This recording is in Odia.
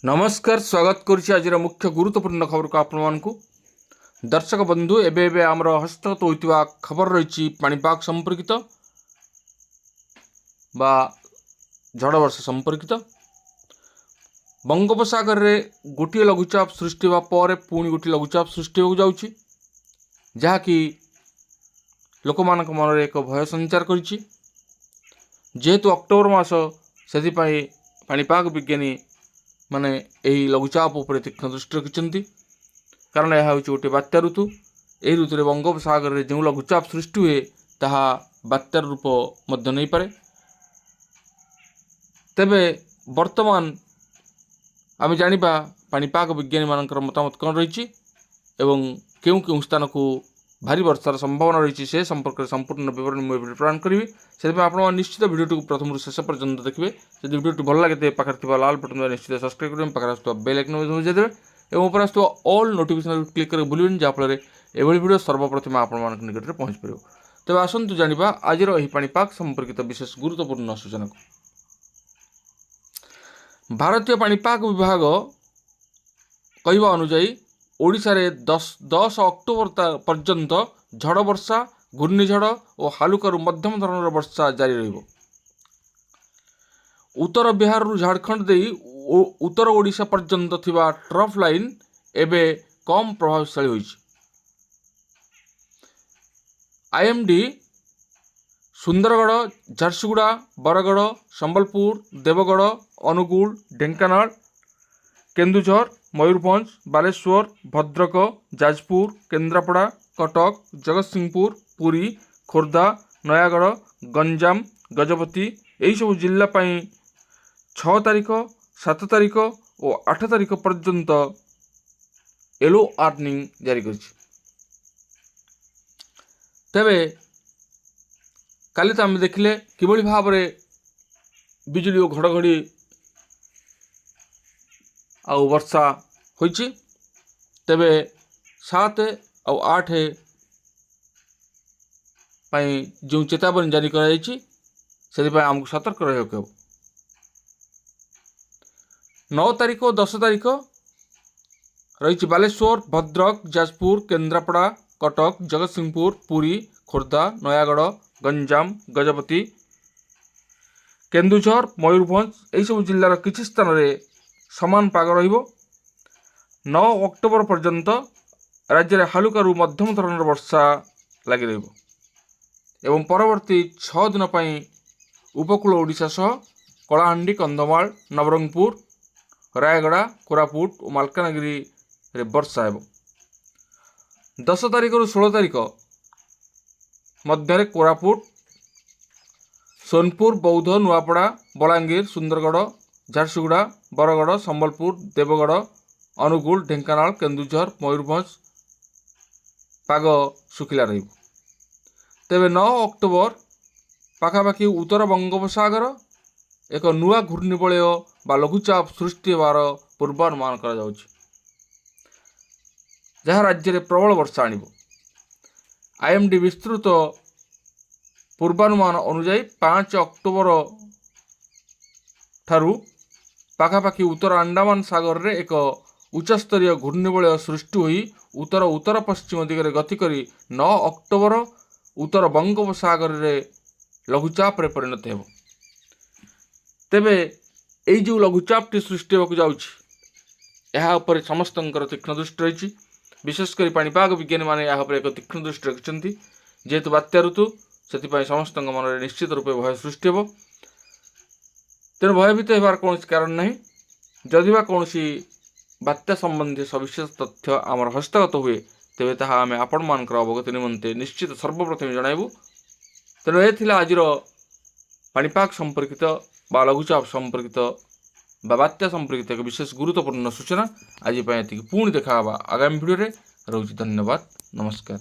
ନମସ୍କାର, ସ୍ୱାଗତ କରୁଛି ଆଜିର ମୁଖ୍ୟ ଗୁରୁତ୍ୱପୂର୍ଣ୍ଣ ଖବରକୁ ଆପଣମାନଙ୍କୁ। ଦର୍ଶକ ବନ୍ଧୁ, ଏବେ ଏବେ ଆମର ହସ୍ତଗତ ହୋଇଥିବା ଖବର ରହିଛି ପାଣିପାଗ ସମ୍ପର୍କିତ ବା ଝଡ଼ ବର୍ଷା ସମ୍ପର୍କିତ। ବଙ୍ଗୋପସାଗରରେ ଗୋଟିଏ ଲଘୁଚାପ ସୃଷ୍ଟି ହେବା ପରେ ପୁଣି ଗୋଟିଏ ଲଘୁଚାପ ସୃଷ୍ଟି ହେବାକୁ ଯାଉଛି, ଯାହାକି ଲୋକମାନଙ୍କ ମନରେ ଏକ ଭୟ ସଞ୍ଚାର କରିଛି। ଯେହେତୁ ଅକ୍ଟୋବର ମାସ, ସେଥିପାଇଁ ପାଣିପାଗ ବିଜ୍ଞାନୀ ମାନେ ଏହି ଲଘୁଚାପ ଉପରେ ତୀକ୍ଷ୍ଣ ଦୃଷ୍ଟି ରଖିଛନ୍ତି, କାରଣ ଏହା ହେଉଛି ଗୋଟିଏ ବାତ୍ୟା ଋତୁ। ଏହି ଋତୁରେ ବଙ୍ଗୋପସାଗରରେ ଯେଉଁ ଲଘୁଚାପ ସୃଷ୍ଟି ହୁଏ, ତାହା ବାତ୍ୟାର ରୂପ ମଧ୍ୟ ନେଇପାରେ। ତେବେ ବର୍ତ୍ତମାନ ଆମେ ଜାଣିବା ପାଣିପାଗ ବିଜ୍ଞାନୀମାନଙ୍କର ମତାମତ କ'ଣ ରହିଛି ଏବଂ କେଉଁ କେଉଁ ସ୍ଥାନକୁ ଭାରି ବର୍ଷାର ସମ୍ଭାବନା ରହିଛି, ସେ ସମ୍ପର୍କରେ ସମ୍ପୂର୍ଣ୍ଣ ବିବରଣୀ ମୁଁ ଏବେ ପ୍ରଦାନ କରିବି। ସେଥିପାଇଁ ଆପଣମାନେ ନିଶ୍ଚିତ ଭିଡ଼ିଓଟିକୁ ପ୍ରଥମରୁ ଶେଷ ପର୍ଯ୍ୟନ୍ତ ଦେଖିବେ। ଯଦି ଭିଡ଼ିଓଟି ଭଲ ଲାଗେ, ତେବେ ପାଖରେ ଥିବା ଲାଲ ବଟନ୍ ଦ୍ୱାରା ନିଶ୍ଚିତ ସବସ୍କ୍ରାଇବ୍ କରିବେ, ପାଖରେ ଆସୁଥିବା ବେଲ୍ ଆଇକନ୍ ମଧ୍ୟ ବଜାଇ ଦେବେ ଏବଂ ଉପରେ ଆସୁଥିବା ଅଲ୍ ନୋଟିଫିକେସନ୍ କ୍ଲିକ୍ କରି ଭୁଲିବେନି, ଯାହାଫଳରେ ଏଭଳି ଭିଡ଼ିଓ ସର୍ବପ୍ରଥମେ ଆପଣମାନଙ୍କ ନିକଟରେ ପହଞ୍ଚିପାରିବ। ତେବେ ଆସନ୍ତୁ ଜାଣିବା ଆଜିର ଏହି ପାଣିପାଗ ସମ୍ପର୍କିତ ବିଶେଷ ଗୁରୁତ୍ୱପୂର୍ଣ୍ଣ ସୂଚନାକୁ। ଭାରତୀୟ ପାଣିପାଗ ବିଭାଗ କହିବା ଅନୁଯାୟୀ ଓଡ଼ିଶାରେ 10 ଅକ୍ଟୋବର ପର୍ଯ୍ୟନ୍ତ ଝଡ଼ ବର୍ଷା, ଘୂର୍ଣ୍ଣିଝଡ଼ ଓ ହାଲୁକାରୁ ମଧ୍ୟମ ଧରଣର ବର୍ଷା ଜାରି ରହିବ। ଉତ୍ତର ବିହାରରୁ ଝାଡ଼ଖଣ୍ଡ ଦେଇ ଉତ୍ତର ଓଡ଼ିଶା ପର୍ଯ୍ୟନ୍ତ ଥିବା ଟ୍ରଫ୍ ଲାଇନ୍ ଏବେ କମ୍ ପ୍ରଭାବଶାଳୀ ହୋଇଛି। ଆଇଏମ୍ଡି ସୁନ୍ଦରଗଡ଼, ଝାରସୁଗୁଡ଼ା, ବରଗଡ଼, ସମ୍ବଲପୁର, ଦେବଗଡ଼, ଅନୁଗୁଳ, ଢେଙ୍କାନାଳ, କେନ୍ଦୁଝର, ମୟୂରଭଞ୍ଜ, ବାଲେଶ୍ୱର, ଭଦ୍ରକ, ଯାଜପୁର, କେନ୍ଦ୍ରାପଡ଼ା, କଟକ, ଜଗତସିଂହପୁର, ପୁରୀ, ଖୋର୍ଦ୍ଧା, ନୟାଗଡ଼, ଗଞ୍ଜାମ, ଗଜପତି ଏହିସବୁ ଜିଲ୍ଲା ପାଇଁ 6 ତାରିଖ, 7 ତାରିଖ ଓ 8 ତାରିଖ ପର୍ଯ୍ୟନ୍ତ ୟେଲୋ ୱାର୍ଣ୍ଣିଂ ଜାରି କରିଛି। ତେବେ କାଲି ତ ଆମେ ଦେଖିଲେ କିଭଳି ଭାବରେ ବିଜୁଳି ଓ ଘଡ଼ଘଡ଼ି ଆଉ ବର୍ଷା ହୋଇଛି। ତେବେ 7 ଆଉ 8 ପାଇଁ ଯେଉଁ ଚେତାବନୀ ଜାରି କରାଯାଇଛି, ସେଥିପାଇଁ ଆମକୁ ସତର୍କ ରହିବାକୁ ହେବ। 9 ତାରିଖ ଓ 10 ତାରିଖ ରହିଛି ବାଲେଶ୍ୱର, ଭଦ୍ରକ, ଯାଜପୁର, କେନ୍ଦ୍ରାପଡ଼ା, କଟକ, ଜଗତସିଂହପୁର, ପୁରୀ, ଖୋର୍ଦ୍ଧା, ନୟାଗଡ଼, ଗଞ୍ଜାମ, ଗଜପତି, କେନ୍ଦୁଝର, ମୟୂରଭଞ୍ଜ ଏହିସବୁ ଜିଲ୍ଲାର କିଛି ସ୍ଥାନରେ ସମାନ ପାଗ ରହିବ। 9 ଅକ୍ଟୋବର ପର୍ଯ୍ୟନ୍ତ ରାଜ୍ୟରେ ହାଲୁକାରୁ ମଧ୍ୟମ ଧରଣର ବର୍ଷା ଲାଗି ରହିବ ଏବଂ ପରବର୍ତ୍ତୀ 6 ଦିନ ପାଇଁ ଉପକୂଳ ଓଡ଼ିଶା ସହ କଳାହାଣ୍ଡି, କନ୍ଧମାଳ, ନବରଙ୍ଗପୁର, ରାୟଗଡ଼ା, କୋରାପୁଟ ଓ ମାଲକାନଗିରିରେ ବର୍ଷା ହେବ। 10 ତାରିଖରୁ 16 ତାରିଖ ମଧ୍ୟରେ କୋରାପୁଟ, ସୋନପୁର, ବୌଦ୍ଧ, ନୂଆପଡ଼ା, ବଲାଙ୍ଗୀର, ସୁନ୍ଦରଗଡ଼, ଝାରସୁଗୁଡ଼ା, ବରଗଡ଼, ସମ୍ବଲପୁର, ଦେବଗଡ଼, ଅନୁଗୁଳ, ଢେଙ୍କାନାଳ, କେନ୍ଦୁଝର, ମୟୂରଭଞ୍ଜ ପାଗ ଶୁଖିଲା ରହିବ। ତେବେ 9 ଅକ୍ଟୋବର ପାଖାପାଖି ଉତ୍ତର ବଙ୍ଗୋପସାଗର ଏକ ନୂଆ ଘୂର୍ଣ୍ଣିବଳୟ ବା ଲଘୁଚାପ ସୃଷ୍ଟି ହେବାର ପୂର୍ବାନୁମାନ କରାଯାଉଛି, ଯାହା ରାଜ୍ୟରେ ପ୍ରବଳ ବର୍ଷା ଆଣିବ। ଆଇଏମ୍ଡି ବିସ୍ତୃତ ପୂର୍ବାନୁମାନ ଅନୁଯାୟୀ 5 ଅକ୍ଟୋବର ଠାରୁ ପାଖାପାଖି ଉତ୍ତର ଆଣ୍ଡାମାନ ସାଗରରେ ଏକ ଉଚ୍ଚସ୍ତରୀୟ ଘୂର୍ଣ୍ଣିବଳୟ ସୃଷ୍ଟି ହୋଇ ଉତ୍ତର ଉତ୍ତର ପଶ୍ଚିମ ଦିଗରେ ଗତି କରି 9 ଅକ୍ଟୋବର ଉତ୍ତର ବଙ୍ଗୋପସାଗରରେ ଲଘୁଚାପରେ ପରିଣତ ହେବ। ତେବେ ଏଇ ଯେଉଁ ଲଘୁଚାପଟି ସୃଷ୍ଟି ହେବାକୁ ଯାଉଛି, ଏହା ଉପରେ ସମସ୍ତଙ୍କର ତୀକ୍ଷ୍ଣ ଦୃଷ୍ଟି ରହିଛି। ବିଶେଷ କରି ପାଣିପାଗ ବିଜ୍ଞାନୀମାନେ ଏହା ଉପରେ ଏକ ତୀକ୍ଷ୍ଣ ଦୃଷ୍ଟି ରଖିଛନ୍ତି। ଯେହେତୁ ବାତ୍ୟା ଋତୁ, ସେଥିପାଇଁ ସମସ୍ତଙ୍କ ମନରେ ନିଶ୍ଚିତ ରୂପେ ଭୟ ସୃଷ୍ଟି ହେବ। ତେଣୁ ଭୟଭୀତ ହେବାର କୌଣସି କାରଣ ନାହିଁ। ଯଦି ବା କୌଣସି ବାତ୍ୟା ସମ୍ବନ୍ଧୀୟ ସବିଶେଷ ତଥ୍ୟ ଆମର ହସ୍ତଗତ ହୁଏ, ତେବେ ତାହା ଆମେ ଆପଣମାନଙ୍କର ଅବଗତି ନିମନ୍ତେ ନିଶ୍ଚିତ ସର୍ବପ୍ରଥମେ ଜଣାଇବୁ। ତେଣୁ ଏ ଥିଲା ଆଜିର ପାଣିପାଗ ସମ୍ପର୍କିତ ବା ଲଘୁଚାପ ସମ୍ପର୍କିତ ବା ବାତ୍ୟା ସମ୍ପର୍କିତ ଏକ ବିଶେଷ ଗୁରୁତ୍ୱପୂର୍ଣ୍ଣ ସୂଚନା। ଆଜି ପାଇଁ ଏତିକି। ପୁଣି ଦେଖା ହେବା ଆଗାମୀ ଭିଡ଼ିଓରେ। ରହୁଛି, ଧନ୍ୟବାଦ, ନମସ୍କାର।